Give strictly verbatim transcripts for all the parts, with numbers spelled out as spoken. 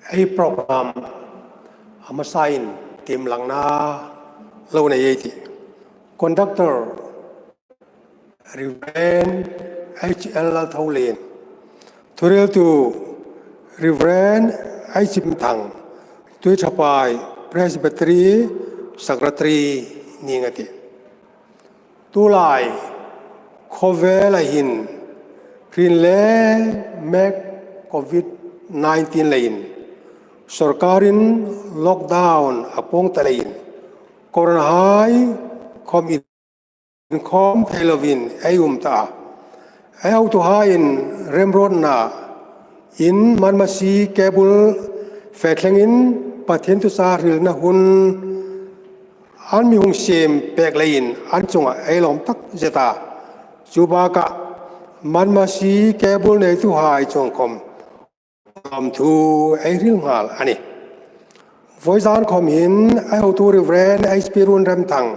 Ei program a hmasain tiem langna lo nei ei tih. Conductor, Reverend H L Laltholien. Thuhriltu, Reverend H Chimthang, Tuiṭhaphai Presbytery Secretary ning a tih. Tulai khawvela hin hrinleng mek Covid nineteen leiin sawrkarin lockdown a puong ta leiin Corona hai khawm inkhawm thei lovin ei um ta a. Ei hotuhaiin remruotnain Manmasi cable fe thlengin Pathien thuchah hrilna hun an mi hung siem pek leiin an chungah ei lawm takzet a. Chu bakah Manmasi cable neituhai chungah khawm lawmthu ei hril nghal a nih. Vawizan khawm hin ei hotu Reverend H P Runremthang,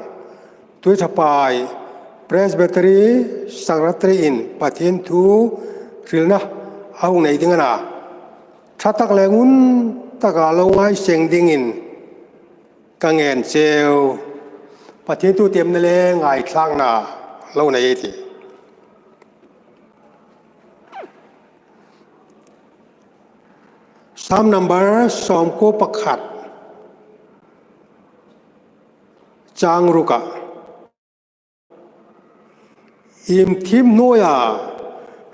Tuiṭhaphai Presbytery Secretary in Pathien thu hrilna a hung nei ding a na. Ṭha tak le ngun taka lo ngaiseng dingin ka ngen cheu. Pathien thu tiemna le ngaithlakna lo nei ei tih. Psalm number sawmkuo pakhat, chang ruka. Iemthiem hnuoia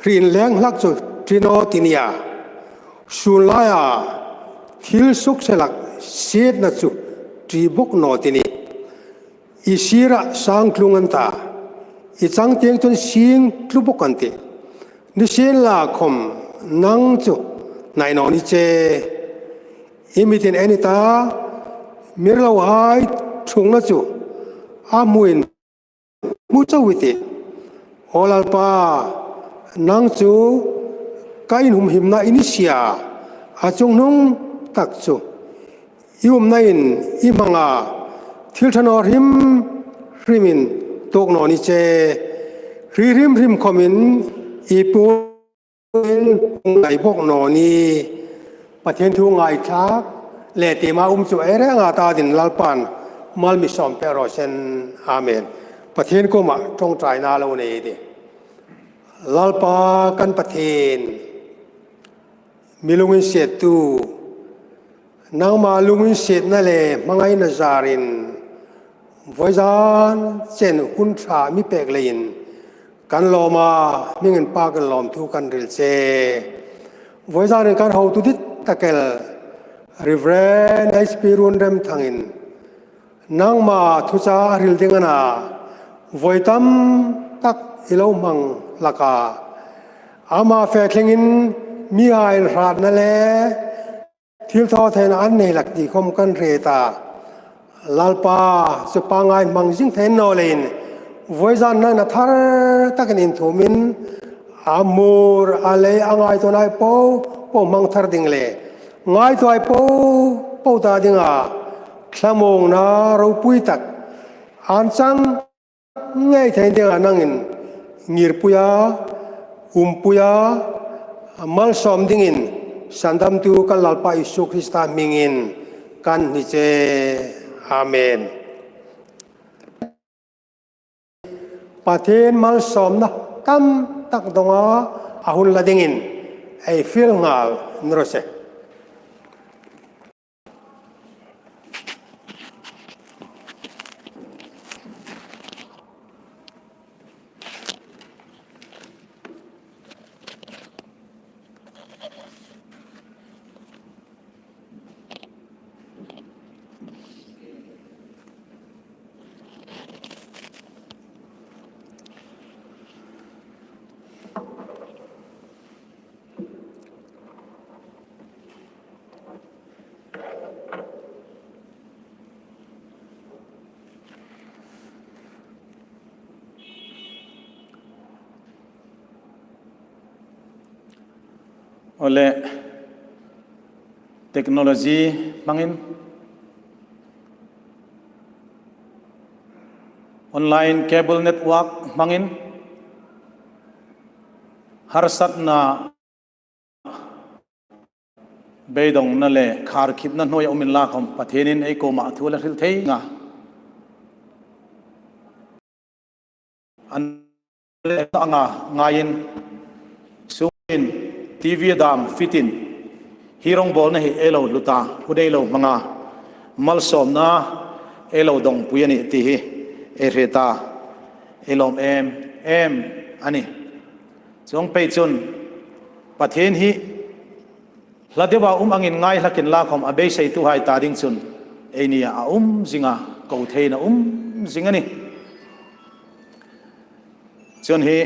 hrinleng hlak chu ṭi naw ti nia, sun laia thil sukse hlak sietna chu ṭi bawk naw ti nih. I sira sang tlung an ta, i changtieng chun sing tlu bawk an tih. Nisienlakhawm nang chu hnai naw ni che. I mitin en i ta, mi ṭha lohai ṭhungna chu a hmuin hmu chau i tih. Aw Lalpa, nang chu ka inhumhimna i ni si a, a chunghnung tak chu i umnain i hmang a, thil ṭha naw hrim hrimin tuok naw ni che. Hri hrim hrim khawmin i puon ngai bawk naw ni. Pathien thu ngaithlak le tiemna um chu ei renga ta dingin Lalpan mal mi sawm pek raw se. Amen. Pathien kuoma ṭawngṭaina lo nei ei tih. Lalpa kan Pathien, mi lunginsiettu, nangma lunginsietna le hmangaina zarin vawizan chen hun ṭha mi pek leiin kan lawm a, hming inpak kan lawmthu kan hril che. Vawizanin kan hotu dit tak el Reverend H P Runremthangin nangma thuchah a hril ding a na, vawi tam tak i lo hmang hlak a. Ama fe thlengin mihaiin hratna le thilthawtheina an nei hlak ti khawm kan hriet a. Lalpa, chu pangin hmang zing thei naw leiin vawizan nangin a thar takin inthuomin a hmur a lei a ngaituohai po po hmang thar ding le ngaituohai po po ta dinga thlamuongna ropui tak an chang ngei thei dinga nangin ngirpui a, umpui a, malsawm dingin sandamtu kan Lalpa Isu Krista hmingin kan hni che. Amen. Pathien malsawmna tam tak donga a hun la dingin ei fiel nghal ni raw se. Awle, technology hmangin, online cable network hmangin, harsatna beidongna le khar khipna hnuoia um inla khawm, Pathienin ei kuoma thu a la hril thei nga. An le anga ngaiin, sungin, T V a dam fitin, hi rongbawlna hi ei lo hluta, hun ei lo hmanga, malsawmna ei lo dongpui a nih ti hi ei hriet a, ei lawm em em a nih. Chuong pei chun, Pathien hi hla deuha um angin ngai hlak inla khawm, a beiseituhai ta ding chun ei nia a um zing a, ko theiin a um zing a nih. Chun hi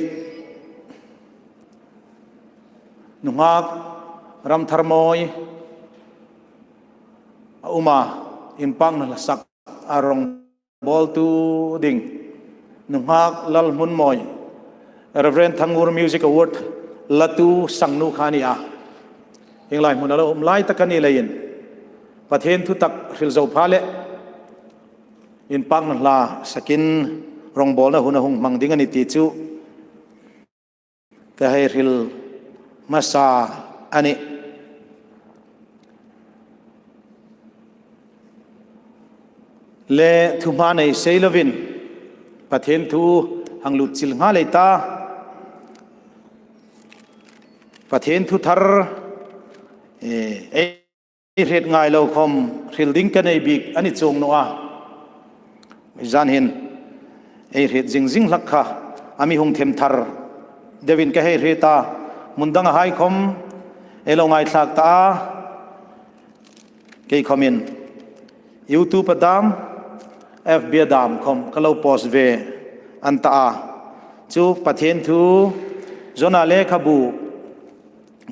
nunghak ram thar mawi a um a, inpakna hla sak a rongbawltu ding, nunghak Lalhmunmawi, Reverend Thangur Music Award latu sangnu kha a ni a. Hieng lai hmun a lo um lai tak a ni leiin, Pathien thutak hril zo pha leh inpakna hla sakin rongbawlna hun a hung hmang ding a nih ti chu ka hei hril hmasa a nih. Le thuhma nei sei lovin, Pathien thu hang lut chil nghal ei ta. Pathien thu thar, eh, ei hriet ngai lo khawm hril ding ka nei bik a ni chuong naw a. Zan hin ei hriet zing zing hlak kha a mi hung them thar deuin ka hei hriet a. Hmun dangahai khawm ei lo ngaithlak ta a. Kei khawmin YouTube a dam, F B a dam khawm ka lo post ve an ta a. Chu Pathien thu, Jona lekhabu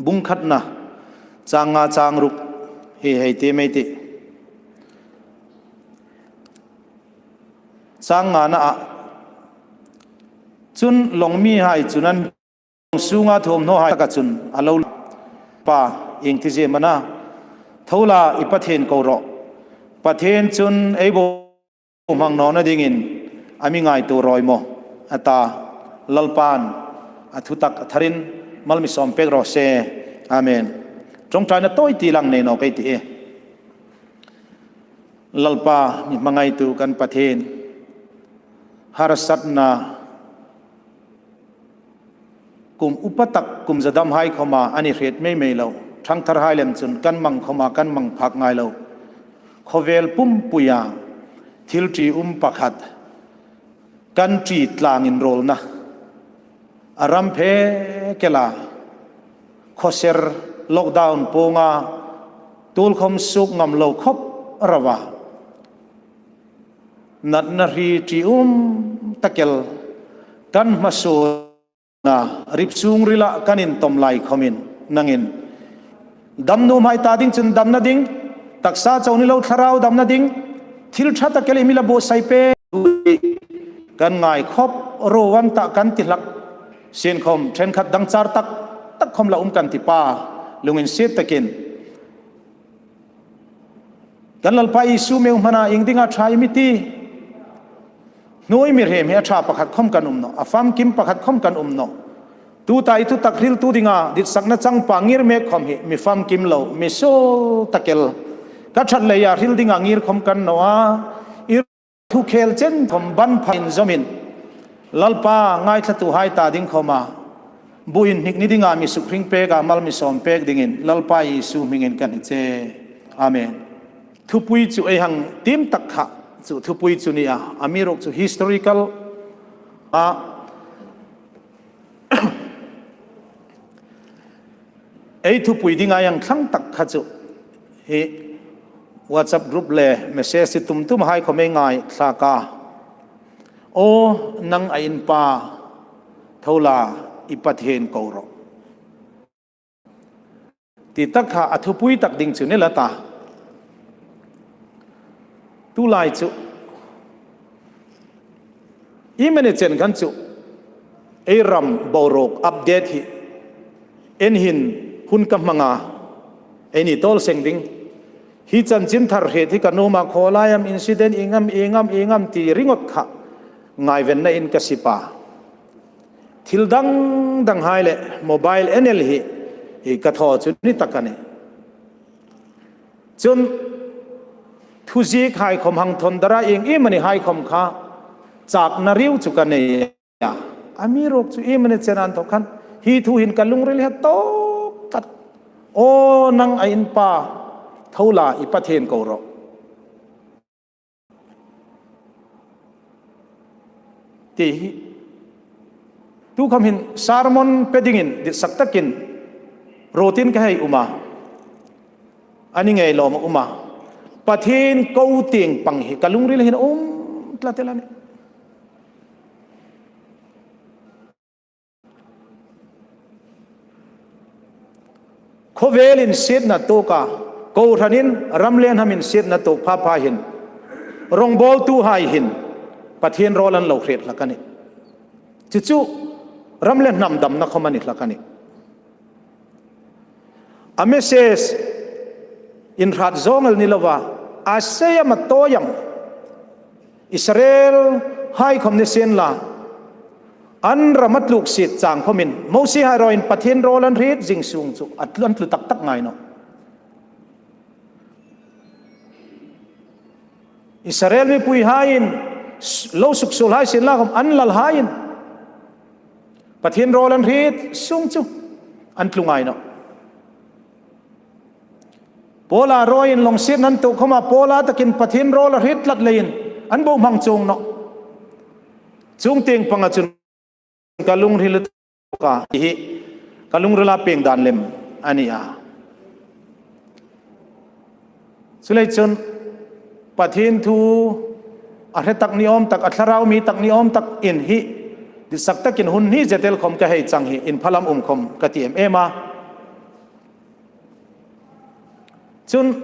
bung khatna, chang nga chang ruk hi hei ti mei tih. Chang ngana ah, chun lawng mihai chun an sunga thuomhnawhai taka chun a lo, Pa, ieng ti zie am a na? Tho la, i Pathien ko rawh. Pathien chun ei bo hmang nawna dingin a mi ngaituo rawi maw, a ta. Lalpan a thutak a tharin mal mi sawm pek raw se. Amen. Ṭawngṭaina tawi ti lang nei nawk ei tih. Lalpa, mi hmangaitu kan Pathien, harsatna kum upa tak, kum zadamhai khawma a ni hriet mei mei lo. Ṭhangtharhai lem chun kan mang khawma kan mang phak ngai lo. Khawvel pumpuia thil ṭium pakhat, kan ṭi tlangin rawlna a ram phe kela, khawser lockdown puonga tuolkhawm suok ngam lo khawp rova, natna hri ṭium tak el kan hmasuo na rip sung rila kan intawm lai khawmin nangin dam nuomhai ta ding chun damna ding, taksa chau ni lo thlarau damna ding, thil ṭha tak el i mi la buotsai pek kan ngai khawp ro an ta kan ti hlak. Sienkhawm ṭhenkhat dangchar tak tak khawm la um kan ti Pa, lunginsiet takin kan Lalpa Isu meu hmana ieng dinga ṭha i mi ti? Hnuoi mihriem hi a ṭha pakhat khawm kan um nawh, a famkim pakhat khawm kan um nawh. Tuta i thutak hriltu dinga ditsakna changpa ngir mek khawm hi mi famkim lo, mi suol tak el. Ka ṭhat leia hril dinga ngir khawm kan naw a, i thu khel chen khawm ban pha inzawmin, Lalpa ngaithlatuhai ta ding khawma buin hnik ni dinga mi sukhring peka mal mi sawm pek dingin Lalpa Isu hmingin kan hni che. Amen. Thupui chu ei hang tiem tak kha chu thupui chu ni a, amiruokchu historical a, ei thupui dinga ei hang thlang tak kha chu hi WhatsApp group le message tum tumhai khawm ei ngaithlak a. Aw, nang a inpa, tho la, i Pathien ko rawh, ti tak kha a thupui tak ding chu ni la ta. Tulai chu i mani chen khan chu ei ram boruok update hi en hin hun ka hmanga ei ni tawl seng ding. Hi chanchin thar hriet hi ka nuoma khawlai am incident ieng am, ieng am, ieng am ti ringawt kha ngaivenna in ka sip a. Thil dang danghai le mobile en el hi, hi ka thaw chu ni tak a nih. Chun thuziek hai khawm hang thawn dara ieng iemani hai khawm kha chakna riau chu ka nei a. Amiruokchu iemani chen an thaw khan hi thu hin ka lungril hi a tawk tlat. Aw nang a inpa, tho la i Pathien ko rawh. Ti hi. Tu khawm hin sermon pe dingin ditsak takin ruotin ka hei um a. A ni ngei lawm a um a. Pathien ko tieng pang hi ka lungril hin a um tlat el a nih. Khawvelin sietna tuok a, kohranin ram le hnam insietna tuok pha pha hin, rawngbawltuhai hin Pathien rawl an lo hriet hlak a nih. Chu chu ram le hnam damna khawm a ni hlak a nih. A message inhrat zawng el ni lova, a sei am a tawi am, Israelhai khawm ni sien la, an ram a tluk siet chang khawmin Mosihai rawin Pathien rawl an hriet zing sung chu a tlu, an tlu tak tak ngai nawh. Israel mipuihaiin s-, lo suksuolhai sien la khawm an lalhaiin Pathien rawl an hriet sung chu an tlu ngai nawh. Paula rawin lawng sietna an tuok khawma Paula takin Pathien rawl a hriet tlat leiin an bohmang chuong nawh. Chuong tieng panga chun ka lungril a tawk a, ti hi ka lungrila pieng dan lem a ni a. Chuleiin chun Pathien thu a hre tak ni awm tak, a thlarau mi tak ni awm tak in hi ditsak takin hun hni zet el khawm ka hei chang hi inphalam um khawm ka ti em em a. Chun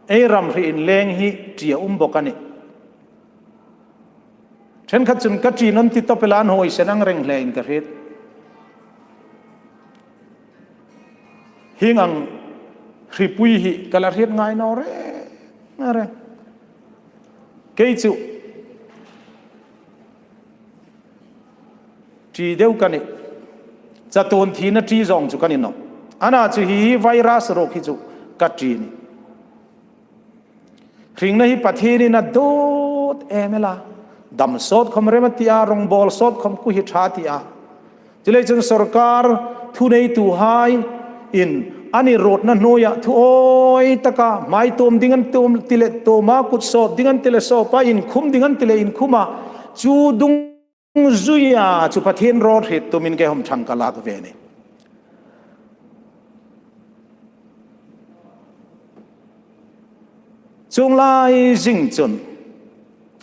ei ram hri inleng hi ṭi a um bawk a nih. Ṭhenkhat chun ka ṭi naw ti tawp el a, an huoisen ang reng hle in ka hriet. Hieng ang hripui hi ka la hriet ngai naw reng a reng. Kei chu ṭi deu ka nih. Chatuon thina ṭi zawng chu ka ni nawh. Ana chu hi, hi virus ruok hi chu ka ṭi a nih. Hringna hi Pathienin a dawt em el a. Dam sawt khawm rem a ti a, rawngbawl sawt khawm ku hi ṭha a ti a. Chuleiin chun sawrkar thuneituhaiin an ruotna hnuoia thu awi taka hmai tuom ding an tuom ti le tuom a, kut sawp ding an ti le sawp a, inkhum ding an ti le inkhum a, chu dung zuia chu Pathien rawl hriet tumin kei khawm ṭhang ka lak ve a nih. Chuong lai zing chun,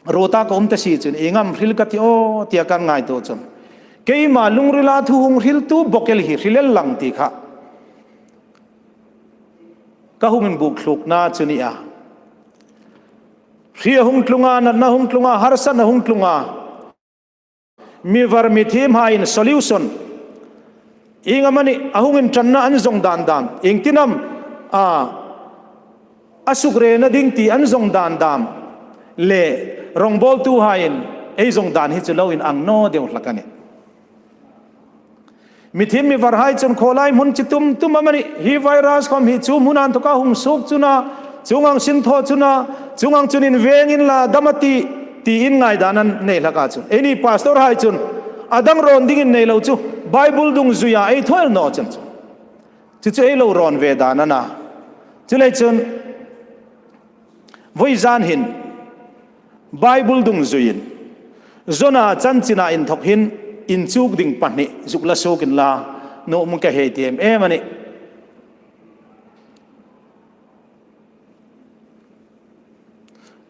ruota ka um ta si chun, ieng am hril ka ti aw, tia kan ngaituo chun, keima lungrila thu hung hriltu bawk el hi hril el lang ti kha ka hung inbuok thlukna chu a nih a. Hri a hung tlung a, natna hung tlung a, harsatna hung tlung a. Mi var mi thiemhaiin solution, ieng am a nih, a hung inṭanna an zawng dan dam, iengtin am a, a sukrena ding ti an zawng dan dam le rawngbawltuhaiin ei zawng dan hi chu lo inang naw deu hlak a nih. Mi thiem mi varhai chun khawlai hmun chi tum tum amanih, hi virus khawm hi chu hmun anthoka hung suok chun a, chuong ang sin thaw chun a, chuong ang chun inveng inla dam a tih, tiin ngaidan an nei hlak a chun. Eini pastorhai chun a dang rawn dingin nei lo chu, Bible dungzuia ei thaw el naw chun chu. Chu chu ei lo rawn ve dan a na. Chuleiin chun, vawi zan hin Bible dungzuiin Jona chanchina inthawk hin inchuk ding pahni zuk la suok inla, nuom ka hei ti em em a nih.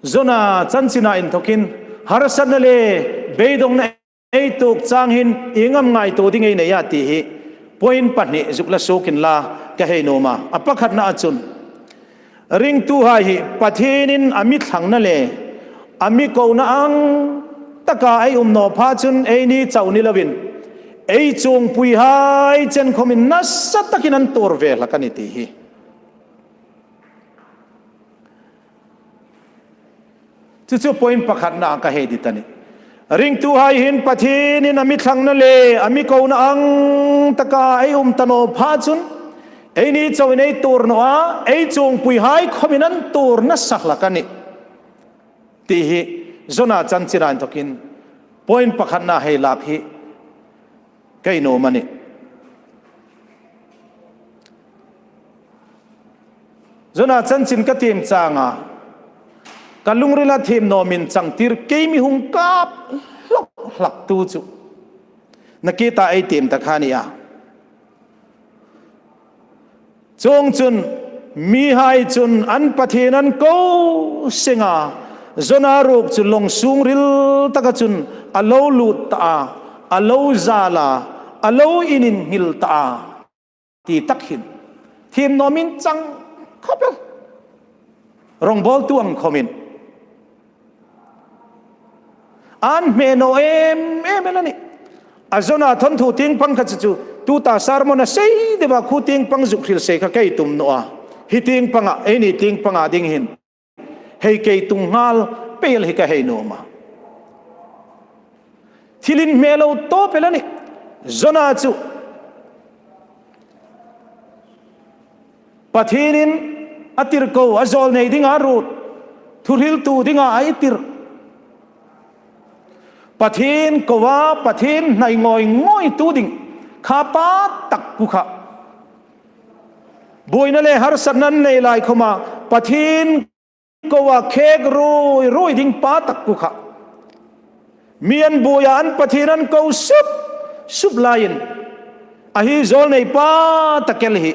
Jona chanchina inthawk hin harsatna le beidongna ei tuok chang hin ieng am ngaituo ding ei nei a ti hi point pahni zuk la suok inla ka hei nuom a. A pakhatna a chun, ringtuhai hi Pathienin a mi thlangna le a mi kona ang taka ei um naw pha chun eini chau ni lovin, ei chuongpuihai chen khawmin nasa takin an tuor ve hlak a nih ti hi. Chu chu point pakhatna ka hei dit a nih. Ringtuhai hin Pathienin a mi thlangna le a mi kona ang taka ei um ta naw pha chun, Eini chauin ei tuor naw a, ei chungpuihai khawmin an tuor nasa hlak a nih. Ti hi Jona chanchin inthokin point pakhatna hei lak hi ka nuom a nih. Jona chanchin ka tiem changa ka lungrila thiem naw min changtir kei mi hung kap hlak hlak tu chu. Nakie ta ei tiem ta kha nia. Chuongchun mihai chun an Pathien an ko senga, Jona ruok chu lawng sung ril taka chun a lo lut ta a, a lo zal a, a lo ininhil ta a, ti tak hin thiem naw min chang khawp el. Rongbawltu ang khawmin an hme naw em em el a nih. A Jona thawnthu tieng pang kha chu chu tuta sermon a sei deua khu tieng pang zuk hril sei kha ka tum naw a. Hi tieng panga, eini tieng panga ding hin hei ka tung nghal pei el hi ka hei nuom a. Thil inhme lo tawp el a nih. Jona chu Pathienin a tirko, a zawlnei dinga ruot, thuhriltu dinga a tir. Pathien koa, Pathien hnai ngawi ngawitu ding kha pa tak ku kha. Buoina le harsatna an nei lai khawma Pathien koa khek ruoi ruoi ding pa tak ku kha. Mi an buoi a, an Pathien an ko sup sup laiin, a hi zawlnei pa tak el hi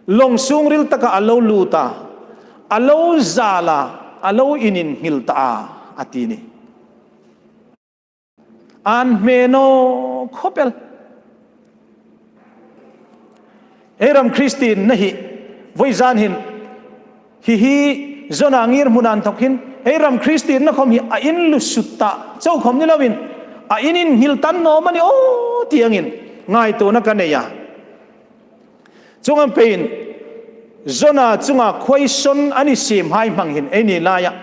lawng sung ril taka a lo lut a, a lo zal a, a lo ininhil ta a, a ti a nih. An hme naw khawp el. Ei ram Kristienna hi, vawizan hin, hi hi Jona ngirhmun inthok hin, ei ram Kristienna khawm hi a inlusut ta chau khawm ni loin, a ininhil ta naw am a ni aw ti angin ngaituona ka nei a. Chuong ang peiin, Jona chunga question a ni siem hai hmang hin, eini laia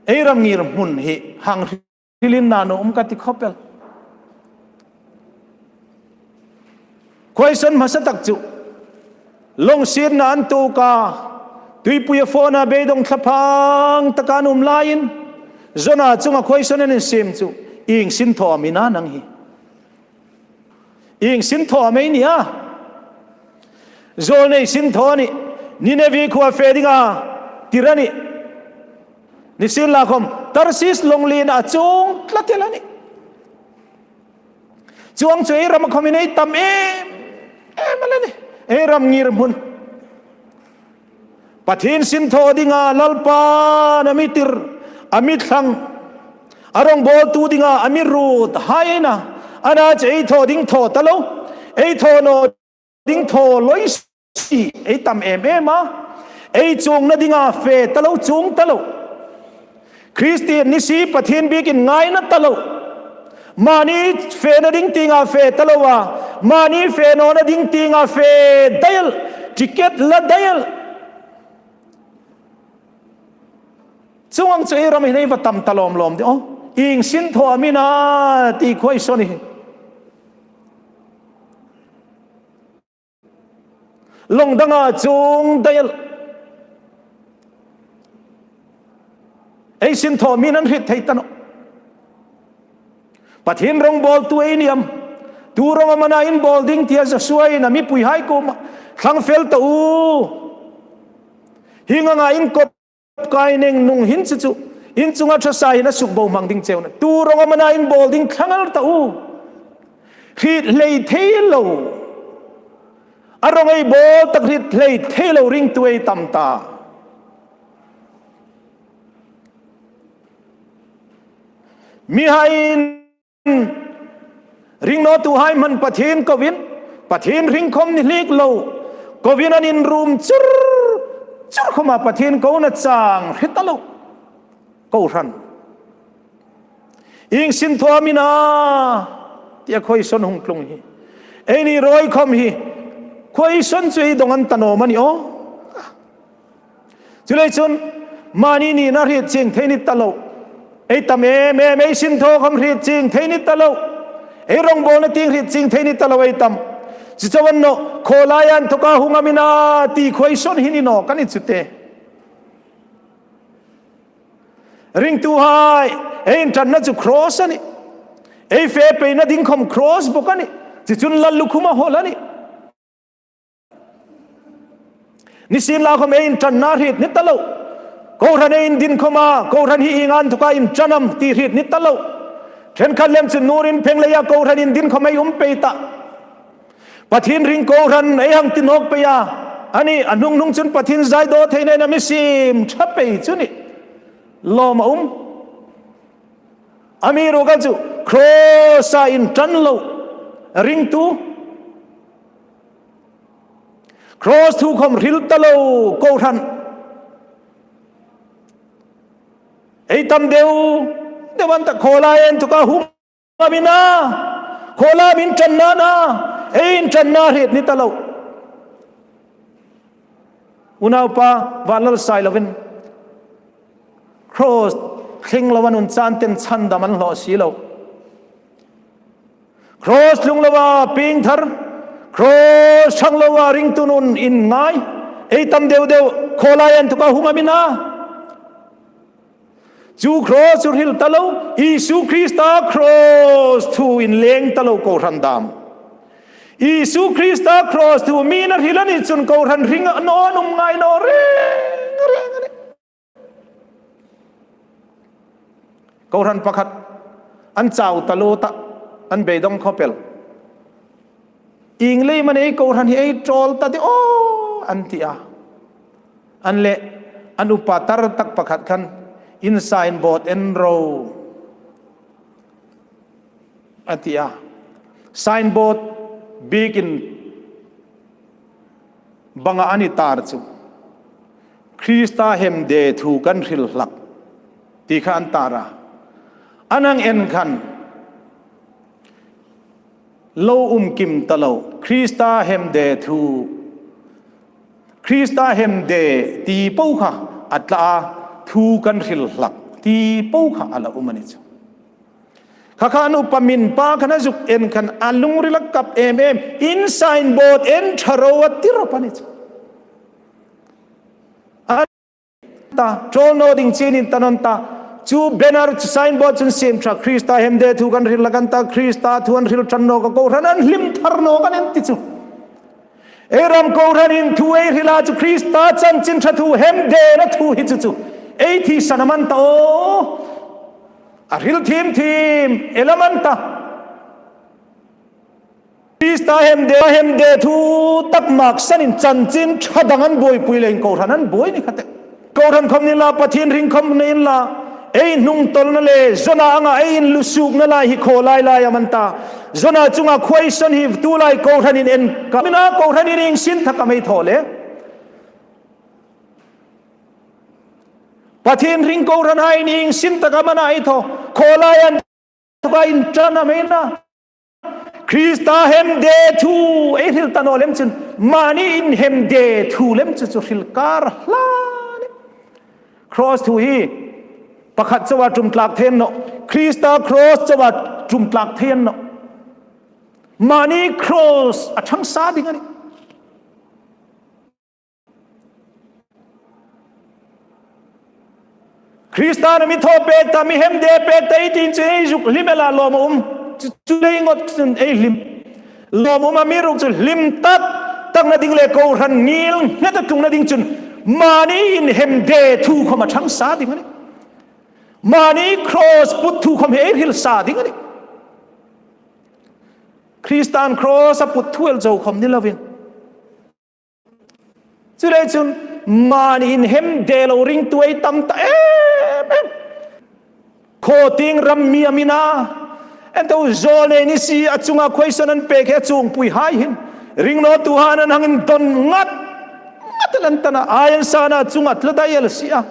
ei ram ngirhmun hi hang hrilin na nuom ka ti khawp el. Question hmasa tak chu, lawng sietna an tuok a, tuipuia fawna beidawng thlaphang taka an um laiin, Jona chunga question an insiem chu, ieng sinthaw am i na nang hi? Ieng sinthaw am ei ni a? Zawlnei sinthaw a nih. Ninevi khuo fe dinga tir a nih. Nisienlakhawm, Tarsis lawng liena a chuong tlat el a nih. Chuong chu ei rama khawmin ei tam em em el a nih. Ei ram ngirhmun. Pathien sinthaw dinga Lalpan a mi tir, a mi thlang, a rawngbawltu dinga a mi ruot hai ei na, a na chu ei thaw ding thaw ta lo, ei thaw naw ding thaw lawi si, ei tam em em a, ei chuongna dinga fe ta lo, chuong ta lo. Kristian ni si Pathien biekin ngaina ta lo. Mani fena ding tienga fe ta lo a, mani fe nawna ding tienga fe dai el, ticket la dai el. Chuong ang chu ei ram hin ei va tam ta lawm lawm de aw. Ieng sinthaw am i na ti question hi. Lawng danga chuong dai el. Ei sinthaw mi'n an hriet thei ta nawh. Pathien rawngbawltu ei ni am? Tu rawng am a na inbawl ding tia Joshua-in a mipuihai kuoma, thlang fel ta u. Hieng anga in kop kai neng nung hin chu chu, in chunga ṭha sa hin a suk bo hmang ding cheu a nih. Tu rawng am a na inbawl ding, thlang el ta u. Hriet hlei thei lo. A rawng ei bawl tak hriet hlei thei lo ringtu ei tam ta. Mihaiin ring nawtuhai hman Pathien koin, Pathien hring khawm ni hliek lo, koin an inrum chur chur khawma Pathien kona chang hre ta lo. Kohran. Ieng sinthaw am i na tia question hung tlung hi. Eini rawi khawm hi question chu ei dawng an ta naw am a ni aw. Chuleiin chun, mani nina hriet chieng thei ni ta lo. Ei tam em em, ei sinthaw khawm hriet chieng thei ni ta lo. Ei rawngbawlna tieng hriet chieng thei ni ta lo ei tam. Chu chauh a ni naw, khawlaia inthoka hung am i na ti question hi ni naw ka ni chu te. Ringtuhai, ei inṭanna chu cross a nih. Ei fe peina ding khawm cross bawk a nih. Chu chun lallukhum a hawl a nih. Nisienlakhawm ei inṭanna hriet ni ta lo. Kohran ei indin khawma, kohran hi ieng inthoka inṭan am ti hriet ni ta lo. Ṭhenkhat lem chu nurin pheng leia kohran indin khawm ei um pei ta. Pathien ring kohran ei hang ti nawk pei a. A nih, a hnung hnung chun Pathien zaidaw theina ei mi siem ṭha pei chu nih. Lawm a um. Amiruokchu cross-a inṭan lo ringtu, cross thu khawm hril ta lo kohran, ei tam deu deu an ta, khawlaia inthoka hung am i na, khawlaia inṭanna a na, ei inṭanna hriet ni ta lo. Unaupa Vanlalsailo in cross thleng lo a nun chan ten chhandam an hlawh si lo. Cross tlung loa piengthar, cross ṭhang loa ringtu nun inngai, ei tam deu deu, khawlaia inthoka hung am i na. Chu cross chu hril ta lo, Isu Krista cross thu inleng ta lo kohran dam. Isu Krista cross thu mi'n a hril a ni chun kohran hring a naw, an um ngai naw reng reng a nih. Kohran pakhat an chau ta lo ta, an beidong khawp el. Ieng leiin am a ni ei kohran hi ei ṭawl ta de aw, an ti a. An leh, an upa tar tak pakhat khan, in signboard en ro, a ti a. Signboard biekin banga a ni tar chu, Krista hemde thu kan hril hlak ti kha an tar a. An hang en khan, lo um kim ta lo, Krista hemde thu, Krista hemde ti po kha a tla a, thu kan hril hlak ti po kha a la um a ni chu. Kha kha an upa min pa khan a zuk en khan a lungril a kap em em, in signboard en ṭha ro a ti rawp a ni chu. A ta, ṭawl naw ding chienin ta naw ta. Chu banner chu signboard chun siem ṭha, Krista hemde thu kan hril hlak an ta, Krista thu an hril ṭan nawk a, kohran an hlim thar nawk a nih an ti chu. Ei ram kohranin thu ei hril a chu Krista chanchin ṭha thu, hemdena thu hi chu chu ei thisan am an ta aw. A hril thim thim el am an ta. Krista hemde, hemde thu tak mak sanin chanchin ṭha dang an buoipui leiin kohran an buoi ni kha te. Kohran khawm ni inla, Pathien ring khawm ni inla, ei hnungtolna le zawna anga ei inlusukna lai hi khawlai lai am an ta. Zawna chunga khuoisawn hi tulai kohranin en ka mina, kohranin ieng sin tak am ei thaw le. Pathien ring kohranhai ieng sin tak am a na ei thaw. Khawlai an inthoka inṭan am ei na. Krista hemde thu ei hril ta naw lem chun, mani inhemde thu lem chu chu hril kar hla a nih. Cross thu hi pakhat chauha ṭum tlak thei a ni nawh. Krista cross chauha ṭum tlak thei a ni nawh. Mani cross a ṭhang sa ding a nih. Krista'n a mi thaw pek ta, mi hemde pek ta ei ti chun ei zuk hlim el a, lawm a um. Chu, chu lei ngot chun ei hlim. Lawm a um, amiruokchu hlim tak takna ding le kohran ngil nghet a tlungna ding chun mani inhemde thu khawm a ṭhang sa ding a nih. Mani cross put thu khawm hi ei hril sa ding a nih. Krista'n cross a put thu el zo khawm ni lovin. Chuleiin chun mani inhemde lo ringtu ei tam ta em em. Khaw tieng ram mi am i na. An thaw zawlnei ni si a chunga khuoisawn an pek hi a chuongpuihai hin ringnawtuhai an hang indon ngat ngat el an ta a, ai an san a chunga tla dai el si a.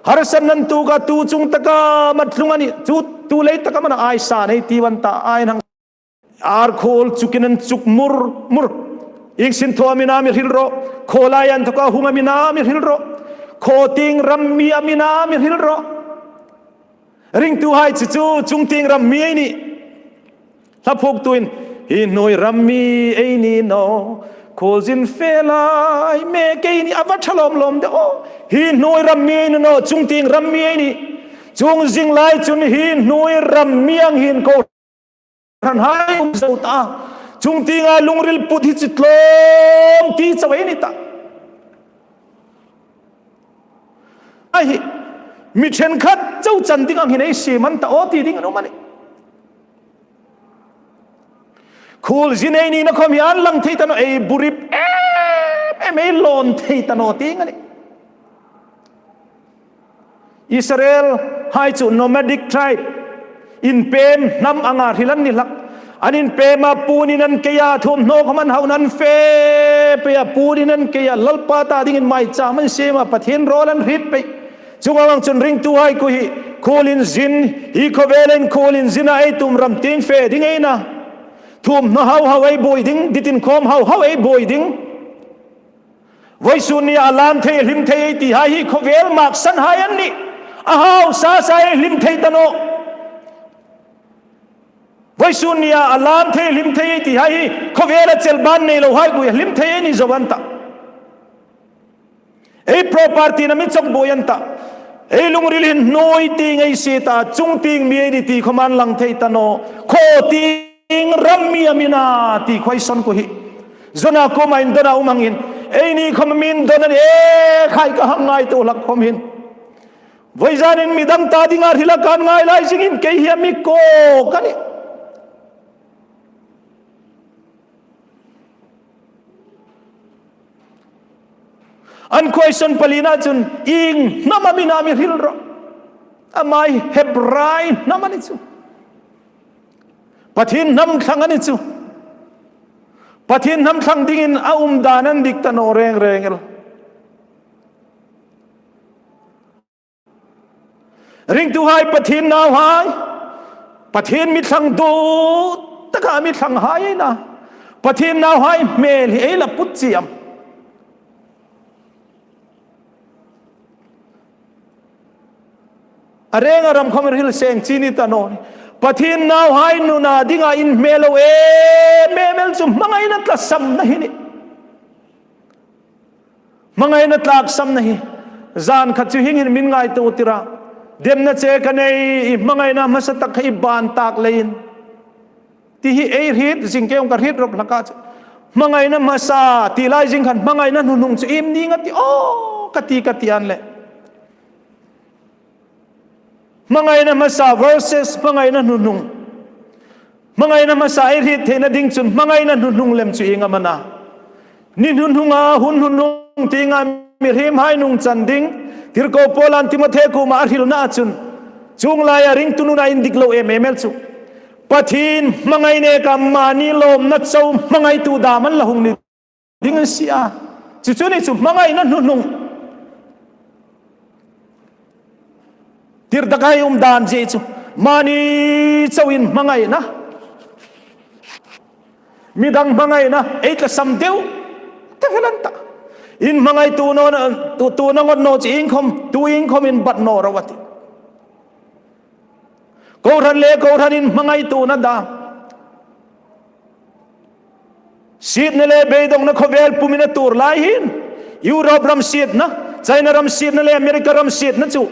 Harsatna an tuok a, tu chung taka mat tlung a nih, chu tu lei taka man a ai san ei ti van ta, ai an hang Ar khawl chukin an chuk mur mur. Ieng sin thaw am i na mi hril rawh. Khawlai inthoka hung am i na mi hril rawh. Khaw tieng ram mi am i na mi hril rawh. Ringtuhai chu chu chung tieng ram mi ei nih. Hla phuoktuin Hi hnuoi ram mi ei ni naw, khuolzin fe lai mek ei ni, a va ṭha lawm lawm de aw. Hi hnuoi ram mi ei ni naw, chungtieng ram mi ei ni. Chuong zing lai chun hi hnuoi ram mi ang hin kohranhai um zo ta. Chungtienga lungril put hi chu tlawm ti chau ei ni ta. A hi, mi ṭhenkhat chau chan ding ang hin ei siem an ta aw ti ding an um a nih. Khuolzin ei nina khawm hi an lang thei ta naw, ei burip em em, ei lawn thei ta naw ti ang a nih. Israelhai chu nomadic tribe, inpem hnam anga hril an ni hlak. An inpem a, puon in an kei a, thuomhnaw khawm an hau an fe pei a, puon in an kei a, Lalpa ta dingin maicham an siem a, Pathien rawl an hriet pei. Chuong ang chun ringtuhai khu hi, khuolzin, hi khawvelin khuolzin a ei tum ram tieng fe ding ei na. Thuomhnaw hau hau ei buoi ding, dit inkhawm hau hau ei buoi ding. Vawisun nia a lam thei, hlim thei ei tihai hi khawvel maksanhai an nih. A hau sa sa ei hlim thei ta naw. Vawisun nia a lam thei, hlim thei ei tihai hi khawvela chelbân nei lohai khu hlim thei ei ni zo an ta. Ei property-na mi chawk buoi an ta. Ei lungril hin hnuoi tieng ei sie ta, chungtieng mi ei ni ti khawm an lang thei ta naw. Khaw tieng ram mi am i na ti khawvel sawn khu hi. Jona kuoma indona um ang hin, eini khawm mi indona ni e khai ka hang ngaituo hlak khawm hin. Vawizanin midang ta dinga hrila kan ngai lai zingin kei hi a mi kawk a nih. An question palina chun, ieng hnam am i na mi hril rawh. Ama hi Hebrai hnam a ni chu. Pathien hnam thlang a ni chu. Pathien hnam thlang dingin a um dan an dik ta naw reng reng el. Ringtuhai, Pathien nauhai, Pathien mi thlang duh taka mi thlanghai ei na. Pathien nauhai hmel hi ei la put chie am? A reng a ram khawm hril seng chie ni ta naw ni. Pathien nauhai nuna dinga inhmel lo em em el chu hmangaina tlasamna hi a nih. Hmangaina tlasamna hi, zan khat chu hieng hin min ngaituo tir a. Demna che ka nei, i hmangaina hmasa tak kha i ban tak leiin. Ti hi ei hriet zing, kei ka hriet rawp hlak a chu. Hmangaina hmasa, ti lai zing khan hmangaina hnuhnung chu iem ning a ti, aw, ka ti, ka ti an leh. Hmangaina hmasa versus hmangaina hnuhnung. Hmangaina hmasa ei hriet theina ding chun hmangaina hnuhnung lem chu ieng am a na. Ni hnuhnunga, hun hnuhnung tienga mihriemhai nungchan ding. Tirko Paulan Timothe kuoma a hrilna chun, chuong laia ringtu nuna indik lo em em el chu. Pathien hmangai neka mani lawmna chau hmangaitu dam an la hung ni ding a si a. Chu chu ni chu hmangaina hnuhnung. Tirdakai um dan zie chu. Mani chauin hmangaina. Midang hmangaina ei tlasam deu ta vel an ta. In hmangaituo naw, tu, tu na ngot naw chu iengkhawm, tu iengkhawm in bat naw ro a ti. Kohran le kohranin hmangaituona dam. Sietna le beidongna khawvel pumin a tuor lai hin, Europe ram sietna, China ram sietna le America ram sietna chu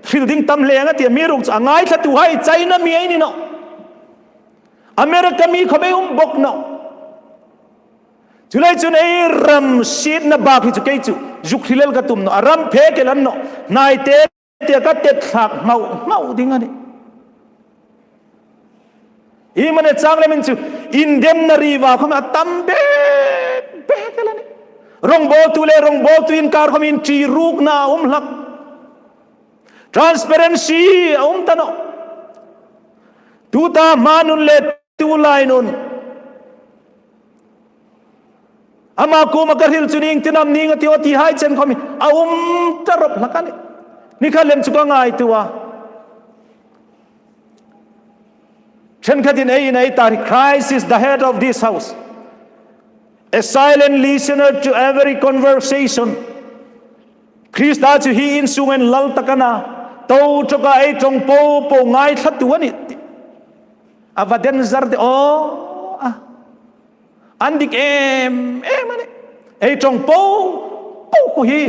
hril ding tam hle ang a ti, amiruokchu a ngaithlatuhai China mi ei ni nawh. America mi khawm ei um bawk nawh. Chuleiin chun ei ram sietna bak hi chu kei chu zuk hril el ka tum nawh, a ram phek el an nawh. Hnai te tia ka tet thlak hmau hmau ding a nih. Iemani chang lemin chu indemna riva khawm a tam bek bek el a nih. Rongbawltu le rongbawltu inkar khawm inṭi rukna a um hlak. Transparency a um ta nawh. Tuta hma nun le tulai nun. Ama kuoma ka hril chu iengtin am ning a ti aw ti hai chen khawm hi a um ta rawp hlak a nih. Ni khat lem chu ka ngaituo a. Ṭhenkhatin ei in ei tar hi, Christ is the head of this house. A silent listener to every conversation. Krista chu hi in sunga lal tak a na, to ṭawka ei ṭawng po po ngaithlatu a nih. A va danger de aw a. An dik em em a nih. Ei ṭawng po po khu hi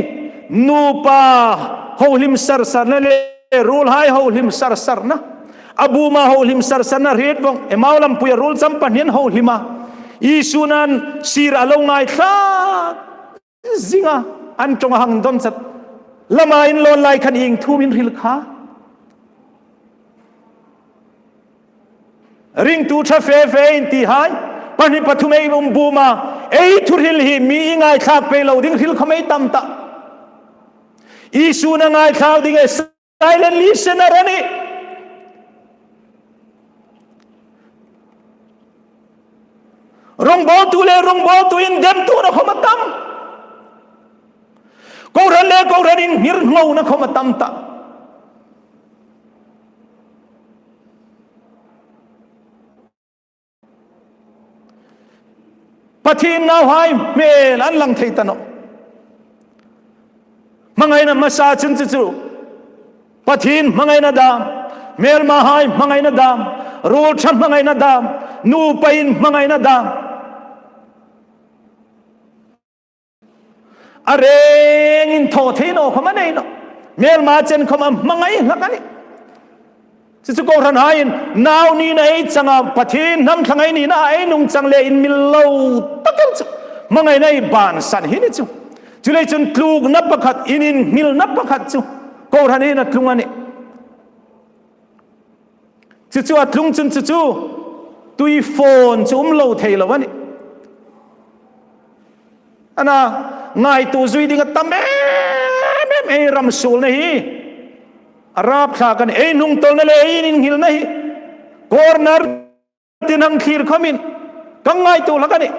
nupa hohlim sarsarna le ruolhai hohlim sarsarna, a buma hohlim sarsarna hriet vawng, Emau lampuia ruol cham pahniin hohlim a, Isu nan sir a lo ngaithlak zinga an ṭawnga hang dawn chat. Lama inlawn lai khan ieng thu am in hril kha? Ringtu ṭha fe fe in tihai, pahni pathum ei um buma, ei thuhril hi mi i ngaithlak pei lo ding hril khawm ei tam ta. Isu nan ngaithlak ding e, silent listener a nih. Rongbawltu le rongbawltu indemtuna khawm a tam. Kohran le kohran inngirngona khawm a tam ta. Pathien nauhai hmel an lang thei ta nawh. Hmangaina hmasa chun chu chu Pathien hmangaina dam, hmelmahai hmangaina dam, ruol ṭha hmangaina dam, nupa in hmangaina dam. A rengin thaw thei naw khawm a nei nawh. Hmelma chen khawm a hmangai hlak a nih. Chu chu kohranhaiin nau nina ei changa, Pathien hnam thlangai nina ei nungchang le inmil lo tak el chu hmangaina ei bansan hi ni chu. Chuleiin chun tlukna pakhat, in inhmilna pakhat chu kohran hin a tlung a nih. Chu chu a tlung chun chu chu tuifawn chu um lo thei lo a nih. A na, ngaituo zui ding a tam em em ei ram suolna hi. A rapthlak a nih, ei hnungtawlna le ei in inhmilna hi. Corner tin hang thlir khawmin ka ngaituo hlak a nih.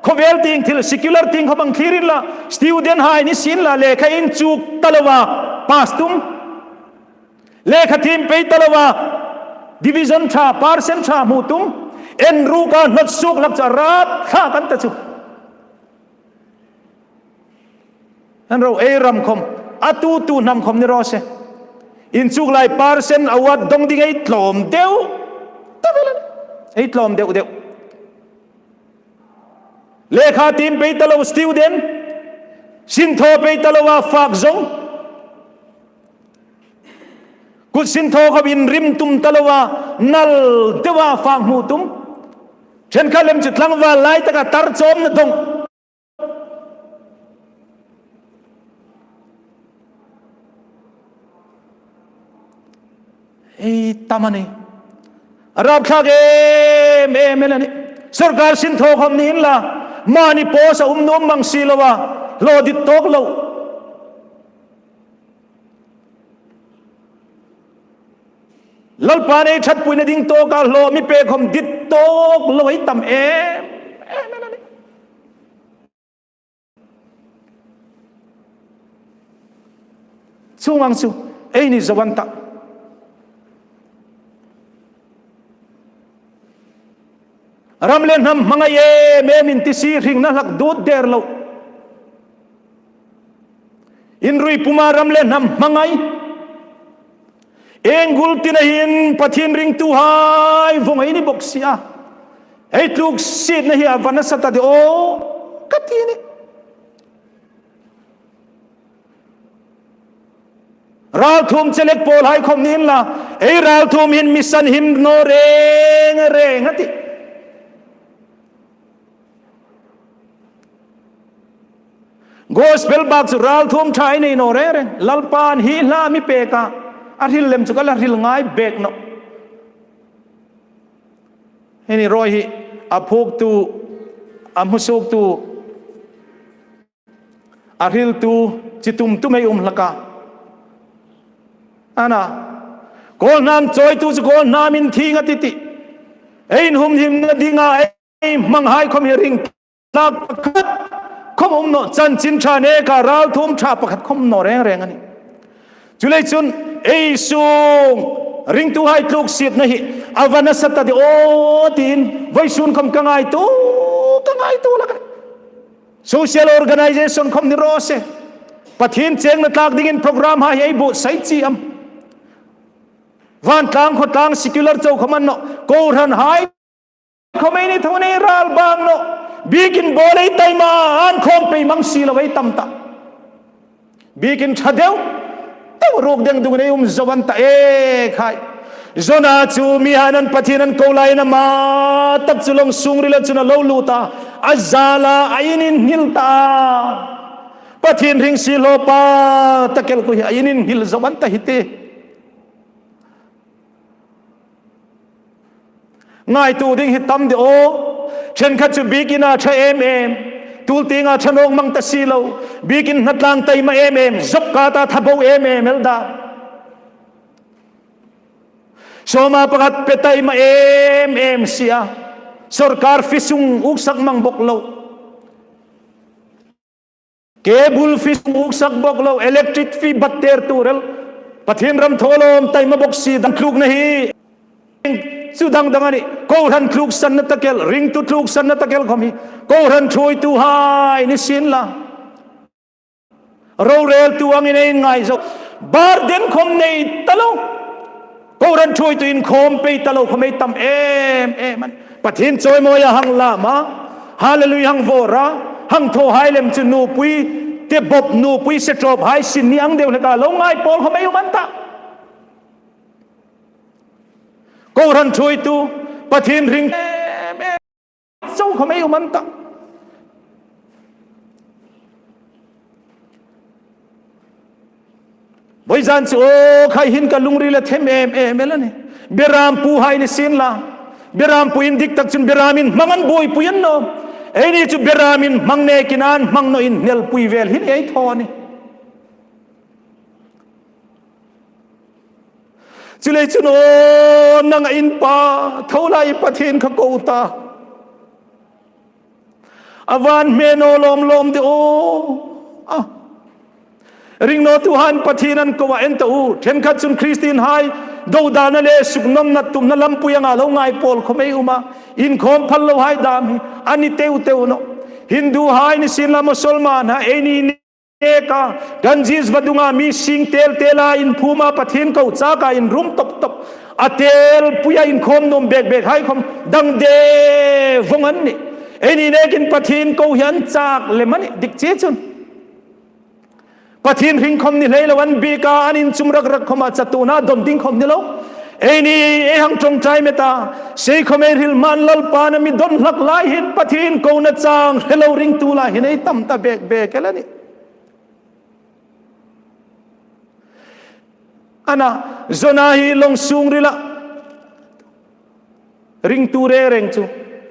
Khawvel tieng thil, secular tieng khawm hang thlir inla, student hai ni sienla, lekha inchuk ta lova pass tum, lekha thiem pei ta lova division ṭha, percent ṭha hmu tum, inruk a hnawt suok hlak chu a rapthlak an ta chu. An ro, ei ram khawm, a tu tu hnam khawm ni raw se, inchuk lai percent award dong ding ei tlawm deu ta vel a nih. Ei tlawm deu deu. Lekha thiem pei ta lo student, sinthaw pei ta lova fak zong, kut sinthaw khawm inrim tum ta lova nal deua fak hmu tum, ṭhenkhat lem chu tlangval lai taka tar chawmna dong. Ei tam a nih. A rapthlak em em el a nih. Sawrkar sinthaw khawm ni inla, mani post a um nuom mang si lova hlaw dit tawk lo. Lalpan ei ṭhatpuina ding tawka hlaw mi pek khawm dit tawk lo ei tam em em el a nih. Chuong ang chu eini zo an ta. Ram le hnam hmangai em em in ti si hringna hlak dut der lo. Inrui puma ram le hnam hmangai. Engul tina hin Pathien ringtuhai vawng ei ni bawk si a. Ei tluk sietna hi a va nasa ta de aw ka ti a nih. Ralthuom chelek pawlhai khawm ni inla, ei ralthuom hin mi sanhim naw reng reng a tih. Gospel bak chu ralthuom ṭha ei nei naw reng reng. Lalpan hi hla mi pek a, a hril lem chu ka la hril ngai bek nawh. Hi ni rawi hi, a phuoktu, a hmusuoktu, a hriltu chi tum tum ei um hlak a. A na, Kawl hnam chawitu chu Kawl hnam inthieng a ti tih. Ei inhumhimna dinga ei hmanghai khawm hi ring tlak pakhat khawm um naw, chanchin ṭha neka ralthuom ṭha pakhat khawm um naw reng reng a nih. Chuleiin chun ei sung ringtuhai tluk sietna hi a va nasa ta de aw tiin vawisun khawm ka ngaituo, ka ngaituo hlak a nih. Social organization khawm ni raw se, Pathien chengna tlak dingin programhai ei buotsai chi am? Vantlang khawtlang secular chau khawm a ni naw, kohranhai khawm ei ni tho, ei ral bang naw. Biekin bawl ei taima, an khawm pei mang si lo ei tam ta. Biekin ṭha deu deu ruok deng dungin ei um zo an ta e khai. Jona chu mihaiin Pathien an ko laiin ama tak chu long sung rila chun a lo lut a, a zal a, a in inhnil ta. Pathien hring siehlawpa tak el khu hi a in inhnil zo an ta hi ti. Ngaituo ding hi tam de aw. Ṭhenkhat chu biekin a ṭha em em, tul tienga ṭha nawk mang ta si lo, biekin hnatlang taima em em, job card a ṭha bo em em el dam. Sawma pakhat pe taima em em si a, sawrkar fee sung uksak mang bok lo. Cable fee sung uksak bok lo, electric fee bat ter tur el. Pathien ram thaw lawm taima bok si dam tlukna hi. Chu dang dang a nih. Kohran tluksanna tak el, ringtu tluksanna tak el khawm hi kohran ṭhuoituhai ni sien la, roreltu angin ei ngai zo. Burden khawm nei ta lo. Kohran ṭhuoitu inkhawm pei ta lo khawm ei tam em em a nih. Pathien chawimawia hang lam a, Hallelujah hang vawr a, hang thaw hai lem chu nupui, tebop nupui, setawp hai sin ni ang deu hleka lo ngai pawl khawm ei um an ta. Kohran ṭhuoitu, Pathien hring em em zo khawm ei um an ta. Vawizan chu aw khai hin ka lungril a them em em el a nih. Beram puhai ni sien la, beram pu indik tak chun beram inhmang an buoipui a ni naw. Eini chu beram inhmang nekin an hmang naw inhnelpui vel hin ei thaw a nih. Chuleiin chun aw nang a inpa tho lai Pathien kha ko ta. A van hme naw lawm lawm de aw. A ring nawtuhaiin Pathien an ko a, en ta u. Ṭhenkhat chun Kristien hai dodalna le suknawmna tumna lampui anga lo ngai pawl khawm ei um a. Inkhawm phal lo hai dam hi a ni teu teu naw. Hindu hai ni sien la, Musalman hai, eini neka Ganges vadunga mi sing tel tela inphuma Pathien ko chaka inrum top top, a telpuia inkhawm nuom bek bek hai khawm dang de vong an nih. Eini nekin Pathien ko hi an chak lem a nih, dik che chun. Pathien hring khawm ni hlei lo, an bieka an inchum rak rak khawma chatuona don ding khawm ni lo. Eini ei hang ṭawngṭai met a, sei khawm ei hril hmain Lalpan a mi don hlak lai hin Pathien kona chang hre lo ringtu lai hin ei tam ta bek bek el a nih. Ana, Jona hi long sung rila ringtu reng reng chu